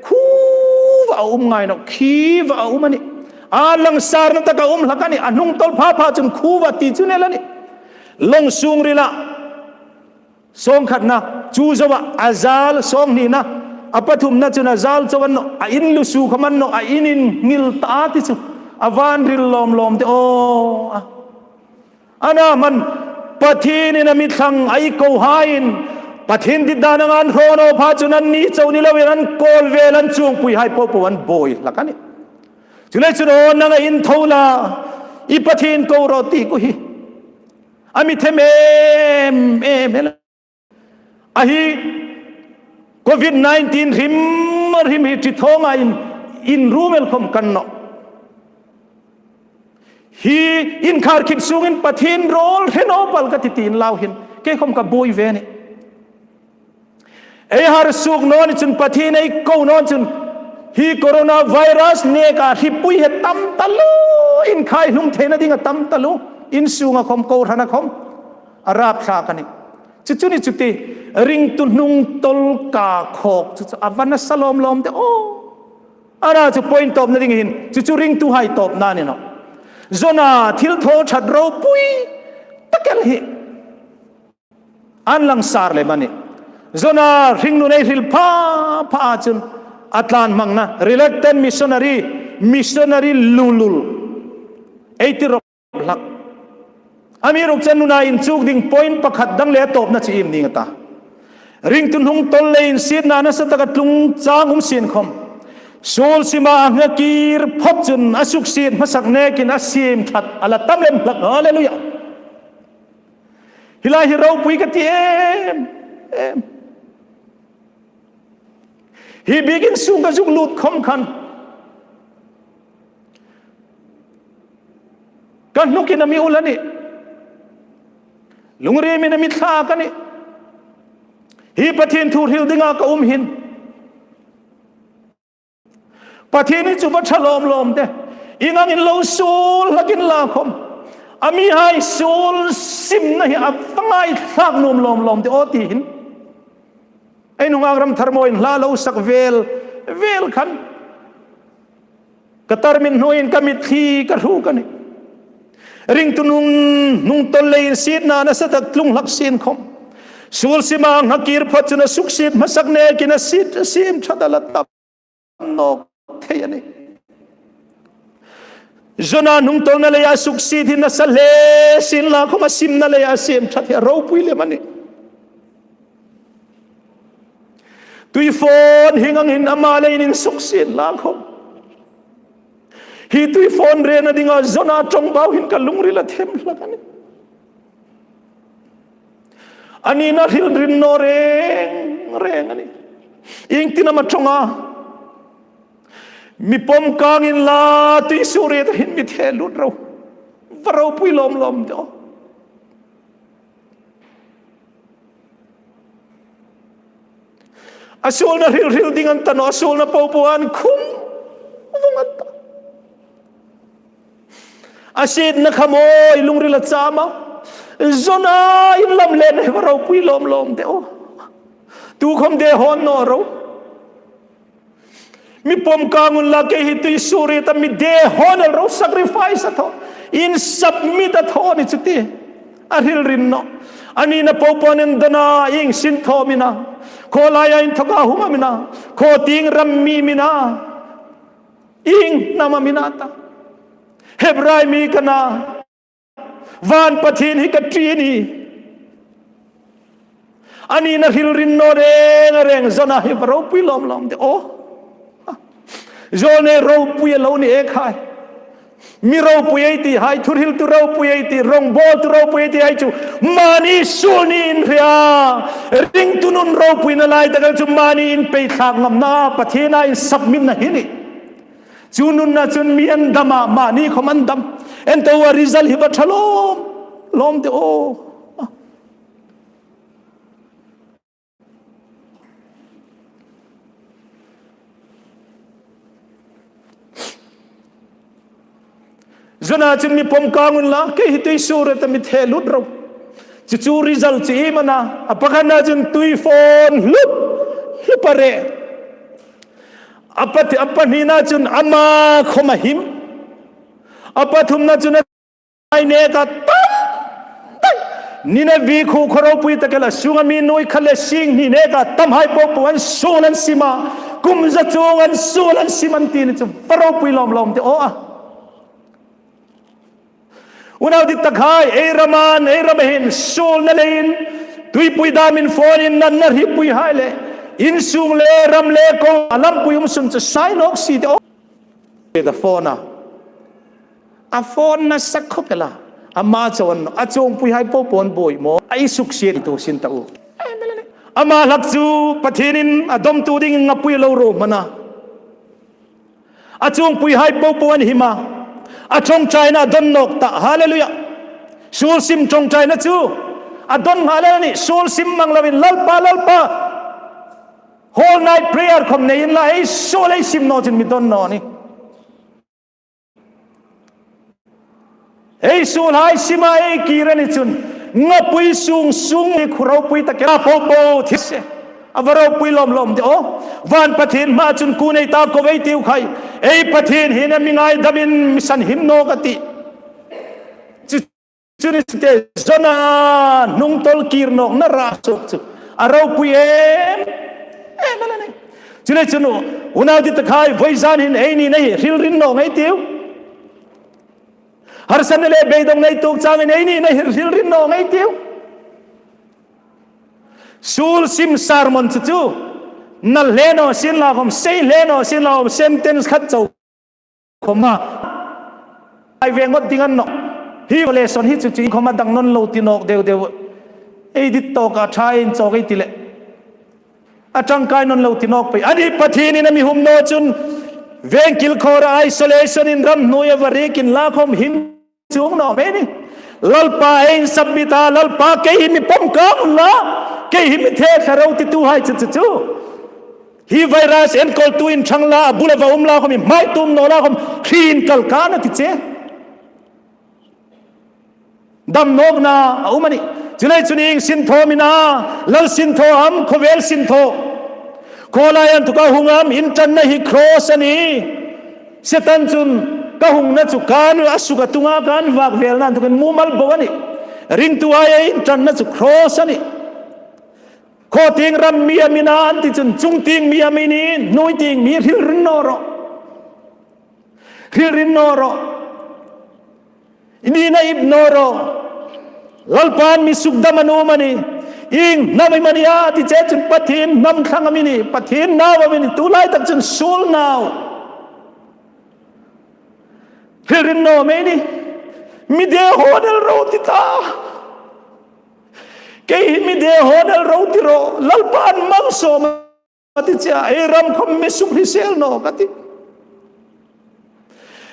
khuva a um ngai naw, khiva a um a nih. A langsarna taka um hlak a nih, a hnungtawl pha pha chun khuva ti chu ni el a nih. Long sung rila, sawng khatna chu zoa a zal, sawng hnina, a pathumna chun a zal chau a ni naw, a inlusu khawm a ni naw, a in inhnil ta a ti chu. A van ril lawm lawm de aw. Ana hman, Pathienin a mi thlang a, ei kohaiin Pathien dit dan anga an hraw naw pha chun an ni chau ni loin an kawl vel, an chuongpui hai po po an buoi hlak a nih. Chuleiin chun aw nang a in tho la, i Pathien ko rawh ti ku hi a mi them em em el a. A hi covid nineteen hrim hrim hi ṭi thawnga in, inrum el khawm kan naw. Hi inkhar khip sungin Pathien rawl hre naw pal ka ti ti inlau hin kei khawm ka buoi ve a nih. Ei har suok naw ni chun, Pathien ei ko naw chun, hi coronavirus neka hripui hi tam taluo, inkhai hlum theina ding a tam taluo, in sunga khawm, kohrana khawm a rapthlak a nih. Chu chu ni chu ti, ringtu hnungtawl ka khawk chu chu a va nasa lawm lawm de aw. Ana chu point tawpna ding hin chu chu ringtuhai tawpna ni naw. Jona thil thaw ṭhat ropui tak el hi an langsar lem a nih. Jona hringnun ei hril pha pha a chun a tlan hmangna, reluctant missionary, missionary lulul ei ti rawp hlak. Amiruokchu nuna inchuk ding point pakhat dang le tawpna chu iem ning a ta. Ringtu hnungtawl le insietna nasa taka tlung chang um sien khawm, suol sima a nghakir phawt chun a suksiet hmasak nekin a siem ṭhat a la tam lem hlak. Hallelujah. Hi lai hi ropui ka ti em em. Hi biekin sung ka zuk lut khawm khan Ka hnukin a mi ul a nih. Lungrimin a mi thlak a nih. Hi Pathien thu hril dinga ka um hin, Pathien hi chu va ṭha lawm lawm de. Ieng angin lo suol hlakin la khawm, a mihai suol simna hi a va ngaithlak nuom lawm lawm de aw ti hin. Ei nunghak ram thar mawiin hla lo sak vel vel khan, ka tarmin hnuoiin ka mitthli ka hruk a nih. Ringtu nung, hnungtawl leiin sietna nasa tak tlung hlak sien khawm, suol sima nghak kir phot chun a suksiet hmasak nekin a siet, a siem ṭhat a la tam nawk thei a nih. Jona hnungtawlna leia suksiet hi nasa hle sien la khawm, a simna leia siem ṭhat hi a ropui lem a nih. Tuifawn hieng ang hin ama leiin insuk sien la khawm, hi tuifawn rena dinga Jona ṭawngbau hin ka lungril a them hlak a nih. A nina hril rin naw reng reng a nih. Iengtin am a ṭawnga? Mi pawm kang inla, tuisuorieta hin mi the lut ro. Va ropui lawm lawm de aw. A suolna hril hril ding an ta naw, a suolna po po an khum vawng an ta. A sietna kha mawi lungril a cham a. Jona in lam lenna hi va ropui lawm lawm de aw. Tu khawm de hawn naw ro. Mi pawm kang unla, kei hi tuisuorieta mi de hawn el ro, sacrifice a thaw, in submit a thaw ni chu ti. A hril rin naw. A nina po po an indona, ieng sin thaw am i na? Khaw laia inthawka hung am i na? Khaw tieng ram mi am i na? Ieng hnam am i na ta? Hebrai mi ka na. Van Pathien hi ka ṭi a nih. A nina hril rin naw reng reng Jona hi va ropui lawm lawm de aw. Jona ropui a lo ni e khai. Mi ropui ei ti hai, thuhriltu ropui ei ti, rawngbawltu ropui ei ti hai chu mani suol ni in hria. Ringtu nun ropuina lai tak el chu mani in pei thlak ngamna, Pathiena in submit na hi a nih. Chu nunna chun mi an dam a, mani khawm an dam. An to a result hi va ṭha lawm lawm de aw. Jona chun mi pawm kang unla, kei hi tuisuorieta mi the lut ro. Chu chu result chu iem a na? A pakhatna chun tuifawn hlup hlup a re. A pa, a pahnina chun ama khawm a him. A pathumna chun a neka tam tak. Ninevi khuo khaw ropui tak el a, sunga mi nuoi khat le sing hni neka tamhai po po an suol an sim a. Kum za chuong an suol an sim an ti ni chu va ropui lawm lawm de aw a. Unau dittakhai, ei rama, ei rama hin suolna leiin tuipui damin fawnin natna hripui hai le insung le ram le ko a lampui um sun chu sai nawk si de aw. Te ta fawn a. A fawn nasa khawp el a. Ama chauh a chuongpui hai po po an buoi maw. A i suksiet tu sin ta u. Ama hlak chu Pathienin a dawmtu ding ngapui lo ro hmang a. A chuongpui hai po po an him a. A ṭawngṭaina a dawn nawk ta. Hallelujah. Suol sim ṭawngṭaina chu a dawn nghal a nih. Suol sim mang loin, Lalpa, Lalpa, whole night prayer khawm nei inla, ei suol ei sim naw chun mi dawn naw nih. Ei suolhai sima ei kir a ni chun, ngapui sung sung ni khu ropui tak el a po po thi se. A va ropui lawm lawm de aw. Van Pathien hmaa chun kuo nei ta ko ei tiu khai. Ei Pathien hin a mi ngaidamin mi sanhim nawk a tih. Chu, chu ni te Jona hnungtawl kir nawkna ra suok chu a ropui em em a la ni. Chu le chun unau dittakhai, vawizan hin ei nina hi hril rin nawk ngei tiu. Harsatna le beidongna ei tuok changin ei nina hi hril rin nawk ngei tiu. Suol sim sermon chu chu nal hle naw sien la khawm, sei hle naw sien la khawm, sentence khat chau khawma ai ve ngot ding a ni nawh. Hi lesson hi chu chu khawma dang nawn lo ti nawk deu deu. Ei dit tawka ṭha inchawk ei ti leh a ṭangkai nawn lo ti nawk pei. A ni, Pathienin a mi hum naw chun veng kilkhawra isolation-in ram hnuoia va riek inla khawm hin chuong naw mei ni. Lalpa ei insubmit a, Lalpa kei hi mi pawm ka unla, kei hi mi the thla ro tituhai chu chu chu. Hi virus enkawltu inṭhang la, a bula va um la khawm, i hmai tum naw la khawm, hri inkal ka na ti che. Dam nawkna a um a nih. Chuleiin chun ieng sinthaw am i na, lal sinthaw am, khawvel sinthaw? Khawlai inthoka hung am? Inṭanna hi cross a nih. Setan chun ka hungna chu kan a suk a tunga kan vak velna inthokin mumal bo a nih. Ringtuhai ei inṭanna chu cross a nih. Khaw tieng ram mi am i na an ti chun, chung tieng mi am i ni, hnuoi tieng mi? Hril ring naw ro. Hril ring naw ro. I nina ip naw ro. Lalpan mi sukdam a nuom a nih. Ieng hnam am i ni a ti che chun Pathien hnam thlang am i ni, Pathien nau am i ni, tu lai tak chun suol nau. Hril ring naw mei ni. Mi dehawn el ro ti ta. Kei hi mi dehawn el ro ti ro. Lalpan malsawm a ti che a, ei ram khawm mi sukhri sel naw ka ti.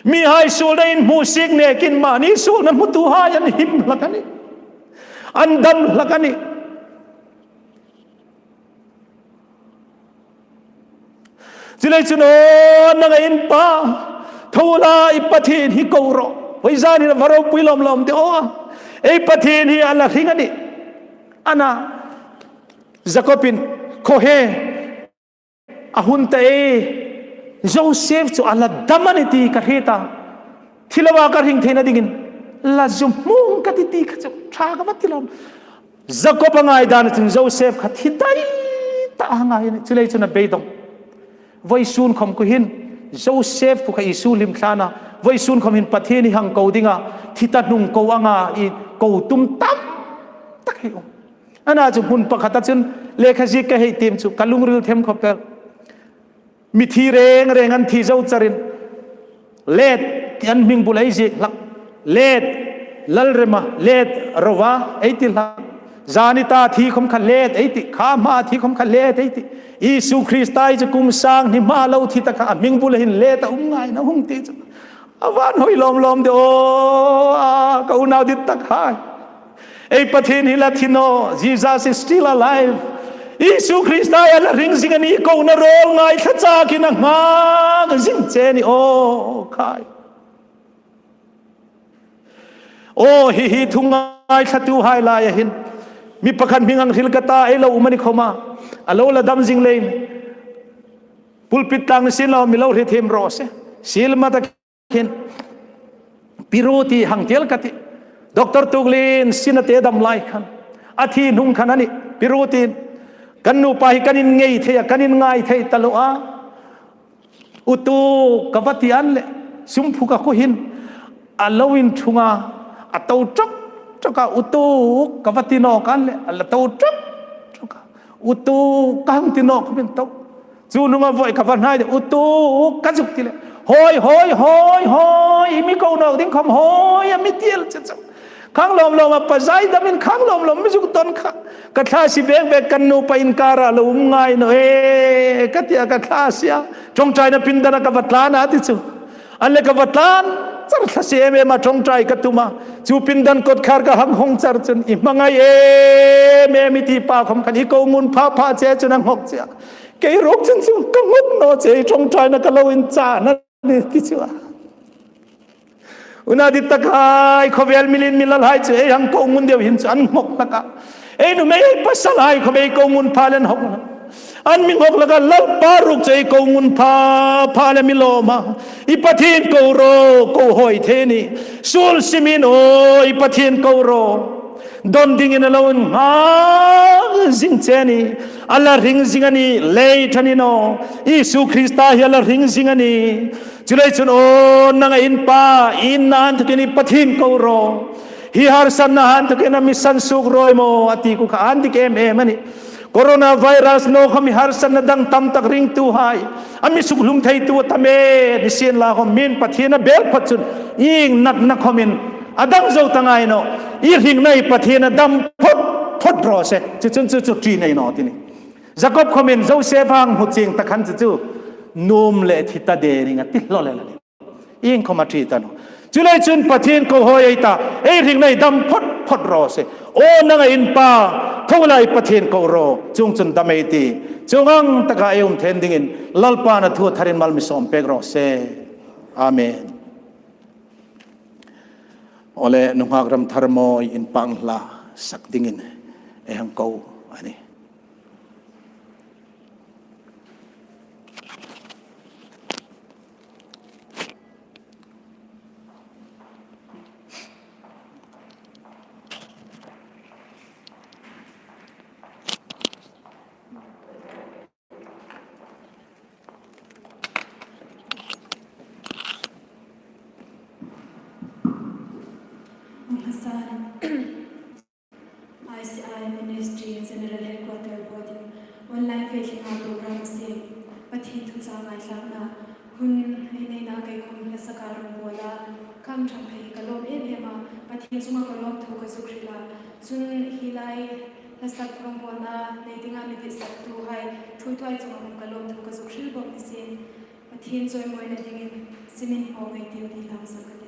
Mihai suolna inhmu sik nekin mani suolna hmutuhai an him hlak a nih. An dam hlak a nih. Chuleiin chun aw nanga inpa, tho la, i Pathien hi ko ro. Voizanin a va ropui lawm lawm de aw. Ei Pathien hi a la hring a nih. Ana, Jakobin, khaw he a hun ta e, Joseph chu a la dam a nih ti ka hriet a. Thi loa ka hring theina dingin la zu hmung ka ti ti kha chu ṭha ka va ti lawm. Jakob a ngaidan chun Joseph kha thi dai ta a ngai a nih. Chuleiin chun a beidong. Voisun khawm khu hin Joseph khu kha Isu hlim thlana. Voisun khawm hin Pathien i hang ko dinga, thi ta hnung ko anga i ko tum tam tak hei um. Ana chu hmun pakhata chun lekha ziek ka hei tiem chu ka lungril them khawp el. Mithi reng reng an thi zo charin, let an hming bula ei ziek hlak. Let Lalrema, let Rova ei ti hlak. Zani ta thi khawm kha let ei ti, kha hma thi khawm kha let ei ti. Isu Krista hi chu kum sang hni hma lo thi ta kha a hming bula hin let a um ngaina hung ti chu. A van hoi lawm lawm de aw, a ka unau dit tak hai. Ei Pathien hi la thi naw, Jesus is still alive. Isu Krista hi a la hring zing a nih, kona rawl ngaithla chakin a nghak zing che a nih aw khai. Aw, hi hi thu ngaithlatuhai laia hin mi pakhat hming ang hril ka ta, ei lo um a ni khawma. A lo la dam zing leiin pulpit tlang ni sien lo mi lo hriet thiem raw se. Silma tak hin Pi Ruti hang ti el ka ti. Doctor Tuklien sin a te dam lai khan, a thi hnung khan a nih, Pi Rutin, kan nupa hi kan inngai thei a, kan inngai thei ta lo a. Utuk ka va ti an leh, sum phuka khu hin a lo inṭhung a, a to ṭawk ṭawk a, utuk ka va ti nawk an leh, a la to ṭawk ṭawk a, utuk ka hang ti nawk khawmin to. Chu hnunga voi ka va hnai de, utuk ka zuk ti leh, hoi, hoi, hoi, hoi, i mi ko nawk ding khawm hoi a mi ti el che chu. Khang lawm lawm a pa zai damin khang lawm lawm mi zuk ton kha. Ka thla si bek bek, kan nupa inkara lo um ngai naw e, ka tia ka thla si a. Ṭawngṭaina pindana ka va tlan a ti chu. An leh ka va tlan char thla si em em a, ṭawngṭai ka tum a. Chu pindan kawtkhar ka hang hawng char chun, i hmangai em em i ti pa khawm khan i ko ngun pha pha che chun a nghawk che a. Kei ruok chun chu ka nghawk naw che, i ṭawngṭaina ka lo inchana ni ti chu a. Unau dit tak hai, khawvel mi lien mi lalhai chu ei hang ko ngun deu hin chu an nghawk hlak a. Ei nuhmei ei pasalhai khawm ei ko ngun pha leh an nghawk hlak. An mi nghawk hlak a, Lalpa ruok chu ei ko ngun pha pha leh mi lawm a. I Pathien ko ro, ko hoi thei a nih. Suol simin aw, i Pathien ko ro. Dawn dingin a lo nghak zing che a nih. A la hring zing a nih, lei ṭhanin aw. Isu Krista hi a la hring zing a nih. Chuleiin chun aw nanga inpa, i inna inthokin i Pathien ko ro. Hi harsatna inthokin a mi sansuok rawi maw a ti khu kha an dik em em a nih. Coronavirus naw khawm hi harsatna dang tam tak ringtuhai, a mi sukhlum theitu a tam e, ni sien la khawm min Pathien a bel phawt chun ieng natna khawmin a dang zo ta ngai naw. I hringna hi Pathien a dam phawt phawt raw se. Chu chun chu chu ṭi nei naw ti ni. Jakob khawmin Joseph hang hmu chieng ta khan chu chu nuom le thi ta de ning a ti hlaw lem a nih. Ieng khawm a ṭi ta naw. Chuleiin chun Pathien ko hawi ei ta, ei hringna dam phot phot raw se. Aw nanga inpa, tho lai Pathien ko ro, chuongchun dam ei tih. Chuong ang taka ei um theina dingin Lalpan a thu tharin mal mi sawm pek raw se. Amen. Awle, nunghak Ramtharmawi inpâk hla sak dingin ei hang ko a nih. Hmasa I C I Ministry General Headquarter Board-in online fe thlenga program siem, Pathien thu chang ngaithlakna hun ei neina kei khom hla saka rongbawla, khang thang thei ka lawm em em a, Pathien chunga ka lawmthu ka zuk hril a. Chun hi lai hla sak rongbawlna nei dinga mi tihsaktuhai, thuoituhai chunga khom ka lawmthu ka zuk hril bawk ni sien. Pathien chawimawina dingin simin hmang ei tiu ti hla sak ka tih.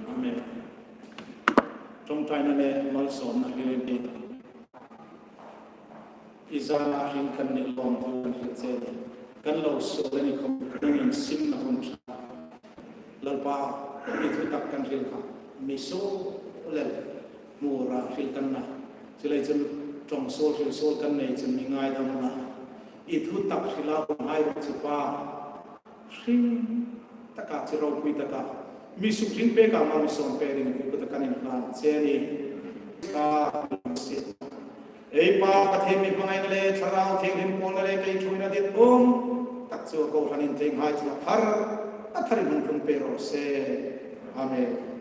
Amen. Ṭawngṭaina le malsawmna hril ei tih. I zana hin kan ni lawm tu kan hril che ni. Kan lo suol a ni khom, nangin simna hun ṭha. Lalpa, i thu tak kan hril kha, mi suol le hmura hril kan na. Chuleiin chun ṭawng suol hril suol kan nei chun mi ngaidamna. I thu tak hrila umhai chu Pa, hring taka, chi ropui taka, mi sukhring peka mal mi sawm pek dingin i kuta kan inhlan che ni. Ka si. Ei Pa Pathien, mi hmangaina le Thlarau Thienghlim pawlna le kei ṭhuoina dit um tak chu kohranin tienghai chu a thar, a tharin hung tlung pei raw se. Amen.